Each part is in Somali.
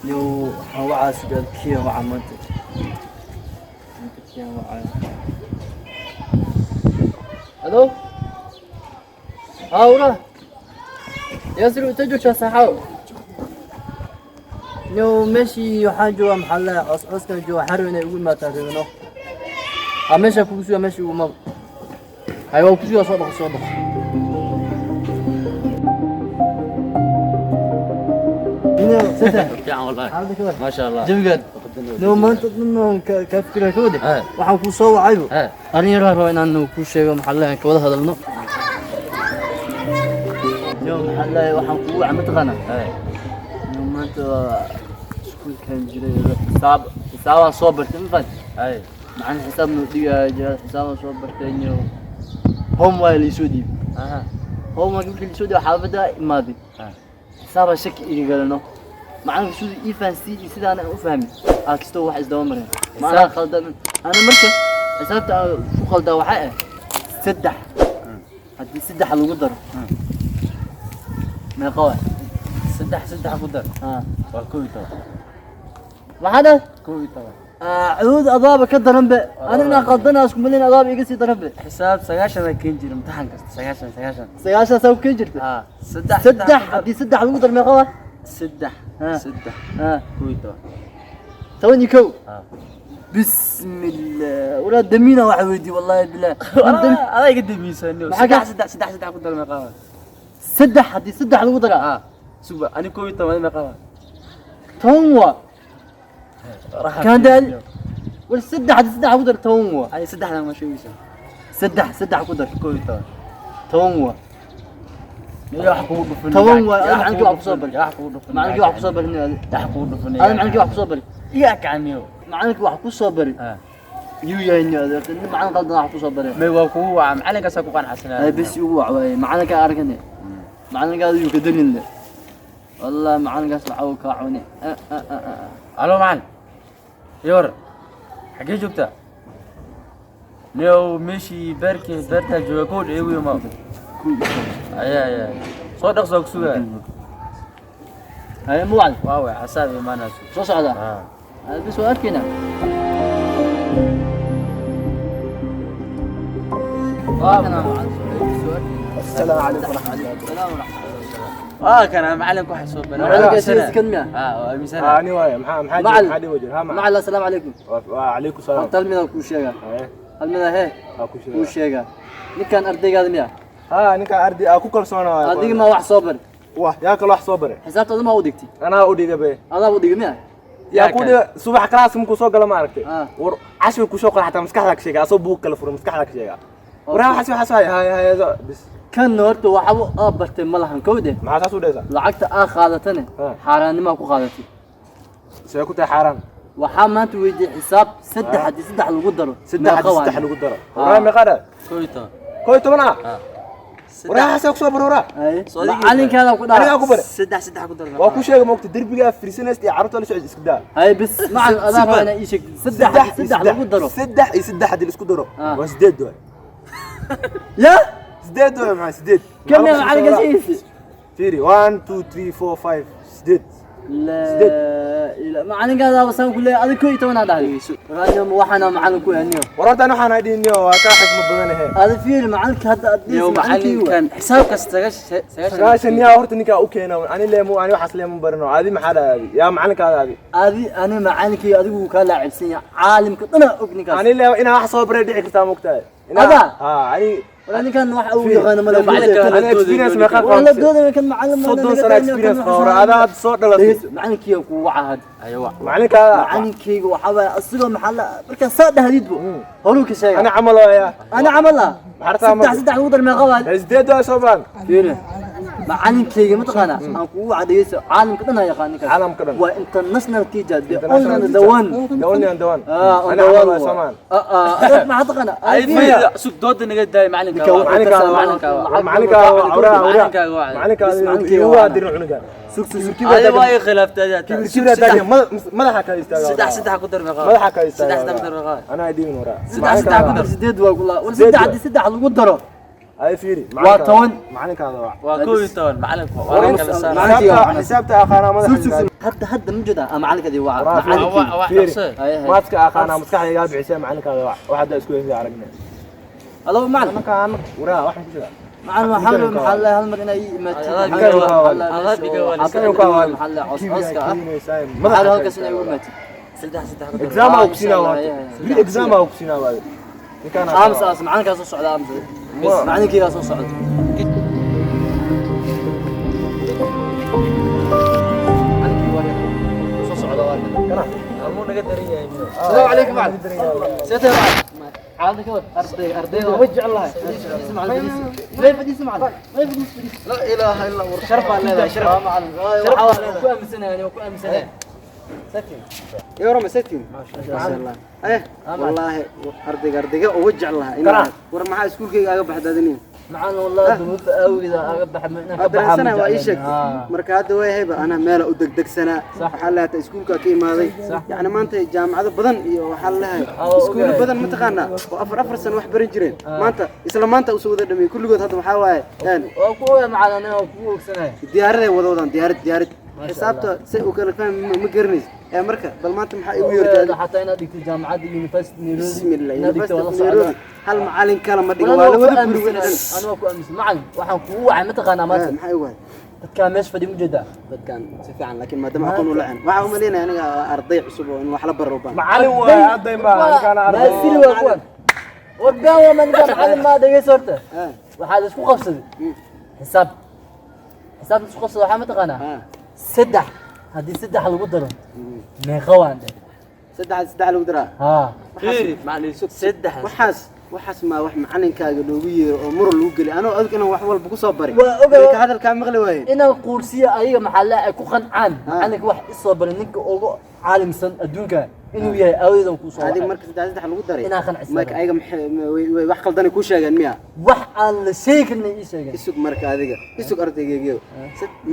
Yo, waxaan wacaa sugaal kiya wacaa maanta. Maanta kiya wacaa. Halo? Haa, walaal. Yaasir, intee joogtaa saaxaaw? Yo, meeshii waxaan joogaa maxaa la dhahaa, coos cooskan joogaa, waxaan rabaa inay igu imaataan rabino. Haa, meeshaan kugu sugaa, meesha igu imaado. Hay, waa ku sugaa, soo dhaqso, soo dhaqso. Fiican wallahi. Xaaladda ka war? Maasha Allah. Jawigaad. No, maanta dhan waan ka fikiraya ka wade. Eh. Waxaan kuu soo wacaybo. Eh. Arrin yar baan rabaa inaan kuu sheego, maxaa la dhahaa, ka wada hadalno. Yo, maxaa la dhahaa, waxaan kugu wacay mataqaanaa? Eh. Yo, maanta waa iskuulkaan jiray, xisaab xisaabaan soo bartay, ma fahanti? Ay. Macallin xisaab noo dhigaya jira, xisaabaan soo bartay, yo. Homework la isoo dhiibay. Aha. Homework markii la isoo dhiibay, xaafadda imaaday. Ah. Xisaabaa shaki iga galano. Macalinka siduu ii fahansiiyey iyo sidaan aan u fahmin aa kastoo wax isdaba mareen, ma anaa khaldan? Ana marka xisaabta aan ku khaldaa waxay ah saddex haddii saddex lagu daro meeqa waay? Saddex saddex ku dar. Haa. Waa 11. Maxaa dhah? 11. Acuud adaaba ka daran be, ani inaan khaldanaa isku malin, adaaba iga sii daran be. Xisaab 90 aan keen jiray imtixaan kasta, 90 90. 90 saa ku keeni jirta? Ah, saddex. Saddex haddii saddex lagu daro meeqa waay? Saddex. Ah. Saddex. Haa. 11. 11. Ah. Bismillah, walaa damiina waxa weydii, wallahi bilah. Adaa iga damiisanyo. Maxaa Saddex saddex saddex saddex ku dar meeqa waa? Saddex haddii saddex lagu daraa. Ah. Suba ani 11 meeqa waa? 10 waa. Raxa. Kaan daal. War, saddex haddii saddex lagu dar 10 waa. Ay, saddexdan ma sheegaysaa? Saddex saddex ku dar. 11. 10 waa. Yaa wax kugu dhufan. 10 waa. Adiga macalinkii wax kusoo bari. Yaa wax kugu dhufan. Macalinkii wax kusoo bari nin. Yaa wax kugu dhufan. Adiga macalinkii wax kusoo bari. Iga kacaniyo. Macalinkii wax kusoo bari. Ah. Yuu yahay nin adeerta nin macalin qaldan wax kusoo bari. May, waa kugu waca macalinkaas ku qanacsanaa. Ay, bes igu wac waaye macalinka arkane. Macalinkaada yuu ka dalin le. Wallahi macalinkaas lacag uu kaa cune. Ah, ah, ah, ah. Alo macalin. Yor. Xagee joogtaa? Niyow, meeshii beerkii beertaa jooga kow dheegu imaw. Aya aya. Soo dhaqso, ku sugaa. Haye, ma wacdi? Waa way xasaab imaanayso. Soo socdaa. Ah. Ay, bes waa arkaynaa. Waa kana macalin. السلام عليكم ورحمة الله. السلام ورحمة الله. Waa kana macalinku waxa soo baray. Macalinka sidiisa kan miya? Ah, waa aaminsanaa. ها أني واي محا محا معلم. محا وجه ها معلم. Macalin, assalaamu calaykum. وعليكم السلام. Horta hal midaan kuu sheegaa. إيه. Hal mida hee أكو kuu شيء. sheegaa. Ninkan ardaygaada miya? ها نكا أردي أكو كرسونا. Adiga ma wax soo bari? واه يا كل واحد صبري. Xisaabta adima u dhigtay? أنا أودي قبل. Adaa u dhigay miya? يا كودي صبح كلاس مكو سوق ما عرفتي. آه. ور عشر كو سوق حتى مسكح لك شيء أصوب بوك كلا فر مسكح لك شيء. ورا حسب حسب هاي هاي هاي بس. Kan horta waxba aa bartay ma lahan kowde. مع أساس وديسا. Lacagta aa qaadatane Ah. xaaraannimaa ku qaadatay. سيكون حرام. Waxaa maanta weydiiyey xisaab saddex haddii saddex lagu daro سدح meeqa waay? سدح لو قدره. ورا مقرا. 11. كوي تمنا. Ah. ورا حسب صبر ورا. Haye. Soo adigii Macalinkaada ku أنا dhaca. أكو بره. Saddex saddex ku dar. waa ku sheegay moogta derbiga frisanaysta iyo carruurta la socda iska daa. Haye, bis macalin, adaa rabaa inaa ii sheegtid saddex haddii saddex lagu daro. Saddex iyo saddex haddii la isku daro Ah. waa 8 waay. Ya. 8 waay, maxaa 8? Kan miyaa macalinka sidiisa? Fiiri, 1 2 3 4 5 8. Laa ilaa macalinkaada basaan ku leeyahay, adiga 11 aa dhahday. Raadiyo ma waxaana macalin ku ahniyo. War horta ani waxaan idhinniyo waa kaa xikmad badan ahe. Ada fiiri macalinka hadda aad Niyow, dhihaysa macalinkii waa. macalinkan xisaab kasta 90 90. 90 yaa horta ninkaa u keena, ani leemu ani waxaas leemu barino, adi maxaa dhahay adi yaa macalinkaada adi? Adi ani macalinkii adigu wuu kaa laacibsan yahay, caalimka dhana og ninkaas. Ani leemu inaa wax soo baray dhici kartaa moogtahay. Adaa? Ha, ani Wala ninkan wax uu Fiiri, yaqaano mala. macalinka ani experience meeqa Waa la qabtay? doodaya kan macalin ma 30 sano experience qaba, war adaa hadda soo dhalatay. Macalinkii ku waca hadda. Ayo. Macalinkaada. Macalinkayga waxaa waaye asigoo maxaa la markaa saa dhahdidbo horuu ka sheega. ani camal waaya. Ana camal ah. Maxaa rabtaa Saddex marka? saddex lagu dar meeqa waay? 8 waay soo baan. Fiiri. Macalinkayga mataqaanaa aan kugu cadhayso caalamka dhan aa yaqaan ninkaas. Caalamka dhan. Waa international teacher, the only International the teacher. one. The only and the one. Ah, on Ana the camal one. waa Soomaan. Ah ah, maxaa taqaanaa? Ay fiiri, sug dooda naga daay macalinka. Ninka wuxuu Macalinka ka macalinka waa. Macalinka waa awraa awraa. Macalinka waa. Macalinka Bis macalinka igu waa. waa dirin cunugan. Sug sug sug. Adi waa i khilaaftay adi hataa. Kibir taagan madaxa ka istaaga. Saddex saddex ku dar meeqa? Madaxa ka istaaga. Saddex saddex ku dar meeqa? Anaa idin waraa. Saddex saddex ku dar. Sideed waa kula. War Sideed saddex waa. haddii saddex lagu daro. Ay fiiri. Waa 10. Macalinkaada waa. Waa 11 macalinku. Waa la kala saaray. Macalinka waa. Xisaabta aqaana madaxa. Sug sug sug. Hadda hadda ma jeedaa ah macalinkadii waa. Waraa, Macalinkii. Waa Fiiri. dhaqso. Haye, haye. Maadka aqaana maskaxda iga bixisay macalinkaada waa. Wax hadda isku heysay aragnay. Allo macalin. Markaan waraa waxaan ku jiraa. Macalin waxaa la maxaa la hal mar inay ii imaatid. Adag Maxaa la- adag iga waa. maxaa la- maxaa la cos coska ah. Maxaa la halkaas inay igu imaatid. Saddex saddex ku dar. Exam Ah, aa ku siinaa insha waa. Allah, haye, haye. Bri exam aa ku siinaa waa. Ninkaan Aamus aamus macalinkaa soo socda aamus. Macalinkeygaa soo socda. Macalinkii waa kan. Soo socda waa kan. Kana. Amuu naga daran yahay miyo. السلام عليكم معلم. سيتي معلم. عادك أرضي أرضي وجع الله. وين فديس معلم؟ وين فديس فديس؟ لا إله إلا الله شرف على هذا شرف. معلم. شرف. كو أمسنا يعني كو أمسنا. يا رمى ستين ما شاء الله. إيه والله أرضي أرضي ووجع الله. ور maxaa iskuulkayga aga baxdaadiniin? معنا والله dunuubta awgeeda aga baxa inaan ka baxaa. Dareensanaa waa ii sheegtay. Marka hadda way hayba anaa meela u degdegsanaa. Waxaa la hataa iskuulka ka imaaday. Yacni maanta jaamacado badan iyo waxaa la lahay iskuulo badan mataqaanaa oo afar afar sano wax baran jireen. Maanta isla maanta usoo wada dhameeyey kulligood hadda waxaa waaye Waa ku ogaa macalin aniga waa kugu ogsanahay. diyaaraday wada wadaan diyaarad diyaarad. Xisaabta say u kala fahmi ma garanaysid. Ee marka bal maanta maxaa igu yeertay? Xataa inaad dhigtay jaamacadda University Nairobi. Bismillah Inaad dhigtay University waa la of socdaa. Nairobi hal macalin kale ma dhigo Walaal waa waa ku la wada guri aaminsanay. Aniga waa ku aaminsan. Macalin waxaan kugu wacay mataqaanaa maanta. maxaa igu wahay? Dadkaa meesha fadhiya ma jeedaa? Dadkan si fiican laakiin maadaama aqoon u lahayn waxaa u malaynaya aniga arday cusub oo in wax la baro u baahan. Macalin waa arday ma ninkaan arday. Maasili waa kuwan. Warbaan waa maniga macalin maa dhegeyso horta. Waxaa la isku qabsaday. Xisaab. Xisaab la isku qabsaday waxaa mataqaanaa? Saddex. Haddii saddex lagu daro. Meeqa waan dheh. Saddex saddex lagu daraa. Haa. Fiiri macalin saddex. Waxaas waxaas ma wax macalinkaaga loogu yeero oo muran lagu geliyo anoo adig inaan wax walba ku soo barin. Waa ogahay. Way ka hadalkaa maqli waayeen. Inaan quursiyo ayaga maxaa la ay ku qancaan. Macalinka wax isoo baray ninka ugu caalimsan adduunka inuu yahay aawadeed ku soo Adig wacay. marka saddex saddex lagu daray. Inaan qanciso. Marka ayaga maxay way wax qaldan ay kuu sheegeen miya? Wax aan la sheegi karin ay ii sheegeen. Isug marka adiga isug ardaygeegiyo.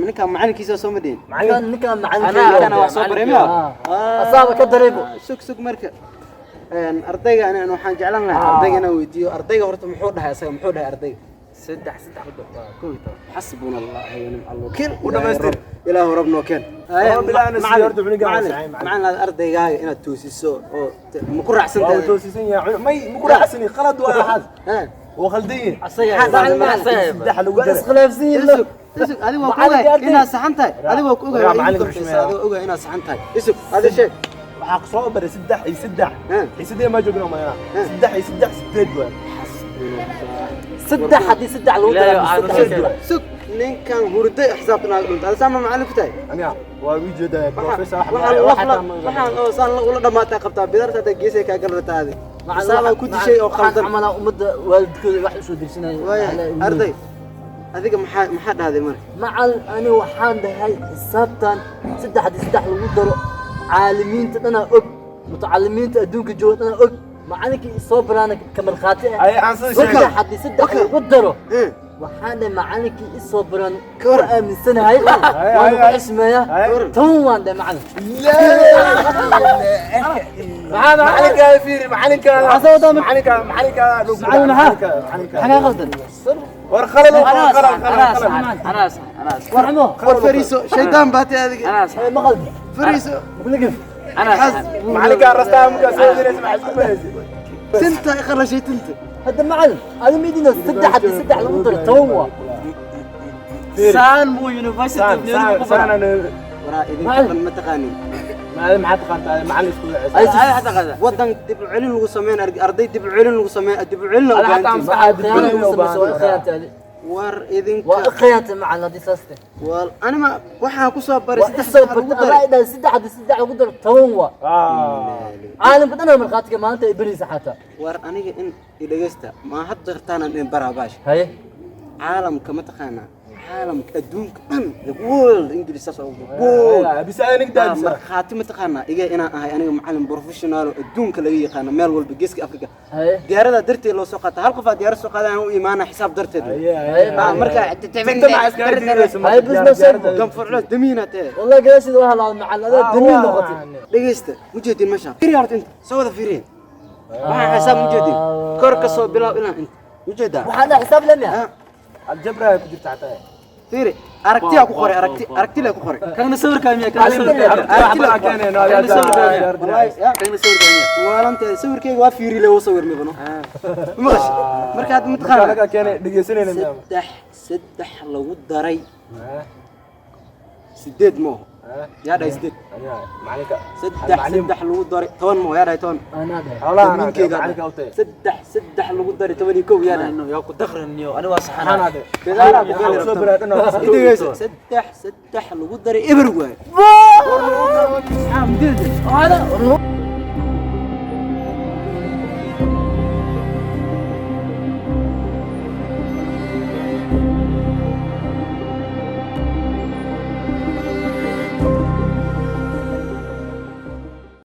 Ninka macalinkiisa soo ma dhihin. Ninkaan ninkaan Anaa macalinkeyga. Wax soo baray miya? Asaaba ka dareebo. Sug sug marka. Ardayga ana waxaan jeclaan lahaa ardayga inaan weydiiyo ardayga horta muxuu dhahay asaga muxuu dhahay ardayga? Saddex saddex ku dar waa 11. حسبنا الله ونعم الوكيل. U dhamaystir. ilaahu rabnoo keen. Rabbi ilaahu na siiyo horta cunugan waa saxay, macallin. Macallin aad ardaygaaga inaad toosiso oo ma ku raacsan Waa tahay? toosisan yahay. May ma ku raacsani qalad waa waxaas. Waa khaldan yahay. Asaga Saddex lagu Waa daray. iskhilaafsan yihiin. Isug isug adiga waa ku Macallinka ogahay arday. inaad saxan tahay. Adiga waa ku ogahay Waraa, waa iigu macallinka dambaysa xushmeeya. adiga ogahay inaad saxan tahay. Isug adiga sheeg. Waxaa ku soo baray saddex iyo saddex. Xiisadee ma joogno mayna. Saddex iyo saddex sideed waa. Saddex haddii saddex lagu daro Ilaahay saddex aanu waa. Sug ninkan hurday xisaabtan aad dhunta. Adiga sama macallin ku tahay? Aniga waa ii jeedaa professor waxaan waxaan oo saan ula dhamaataa qabtaa bidarta hadda geesay kaa galrataa adiga. Xisaabaa ku dishay oo Waxaan qaldan. camalaa ummadda waalidkooda wax usoo dirsanaya. Waaya arday adiga maxaa maxaa dhahday marka? Macalin ani waxaan dhahay xisaabtan saddex haddii saddex lagu daro caalimiinta dhanaa og mutacalimiinta adduunka jooga dhanaa og macalinkii isoo baraana ka markhaati ah. Ay aan sida sheegay. Saddex haddii saddex lagu daro waxaan dhahay macalinkii isoo baraan ku aaminsanahay waana ku xishmeeyaa 10 waan dhahay macalin. Macalinka fiiri macalinka. Maxaa soo wadaa marka? Macalinka macalinka Macalin maxaa? Macalinka. Maxaa qaldan? War khalad oo khalad Anaa khalad saxan anaa saxan anaa saxan. Warxamo. War fariiso shaydaan baa tahay adiga. Anaa saxan. Ma qaldan. Fariiso. Makula gef. Anaa saxan. Macalinka rastaa markaa soo diraysa maxay isku bahaysay? Tinta i qarashay tinta. Hadda macalin adiga ma idin saddex haddii saddex lagu daro 10 waa. Saan muu University of Nairobi ku Saan baray. saan Waraa idinka dhan ma taqaanin. ma maxaa taqaantaa macalin isku Ay, Ay hada qada. Wadan dib u celin lagu sameyn arday dib u celin lagu sameyn dib u celin Ala xataa maxaa khiyaano ugu samaysay waa khiyaantay adiga. War idinka Waa khiyaantay macalin haddii saas tahay. Wal anima waxaan ku soo baray Waa saddex isoo saddex lagu bartay daray. adaa idhahay saddex haddii saddex lagu daro 10 waa. Caalamka dhan waa markhaatiga maalinta ay beraysa xataa. War aniga in i dhageysta ma had jartaan in baraa baash. Haye. Caalamka ma taqaanaa Caalamka adduunka dhan, the world, English saas ugu world. Bisa aniga daadisa. Markhaati mataqaanaa iga inaan ahay aniga macalin professional oo adduunka laga yaqaano, meel walba geeska Afrika. Haye. Diyaarada darteed loo soo qaata, hal qof aa diyaarad soo qaadaya, aan u imaana xisaab darteed. Marka Haye, business ganfurlo damiina tee. والله قاعد واحد مع هذا دمين noqotay. Dhegeysta, mujeedin meesha fiiri, horta inta soo wada fiiriye, waxaan xisaab mujeedin, kor ka soo bilaab ilaa inta mujeedaa. Waxaana xisaab lama. Aljabra ku jirta xataa. Fiiri, aragtiyaa ku qoray, aragti, aragti lee ku qoray. Kana sawirka miya? Kana sawirka? Aragti lee ku qoray. Wallahi, ya. Kana sawirka miya? Maalinta sawirkayga waa fiiri lee, sawir mibano maqash. Marka hadda mataqaana Anaga keenay dhegeysanayna miyaa? 3 3 lagu daray 8 mooho, yaa dhahay 8? Macalinka. 3 3 lagu daray 10 mooho, yaa dhahay 10? Anaa dhahay. Xoolaha Damiinkayga. macalinka u tahay. 3 3 lagu daray 11 yaa dhahay? Yaa ku dakhrin yo, ani waa saxanaa. Gadaal ku gali. Soo biraa dhan. Idhegeyso, 3 3 lagu daray 0 waaye. Hada.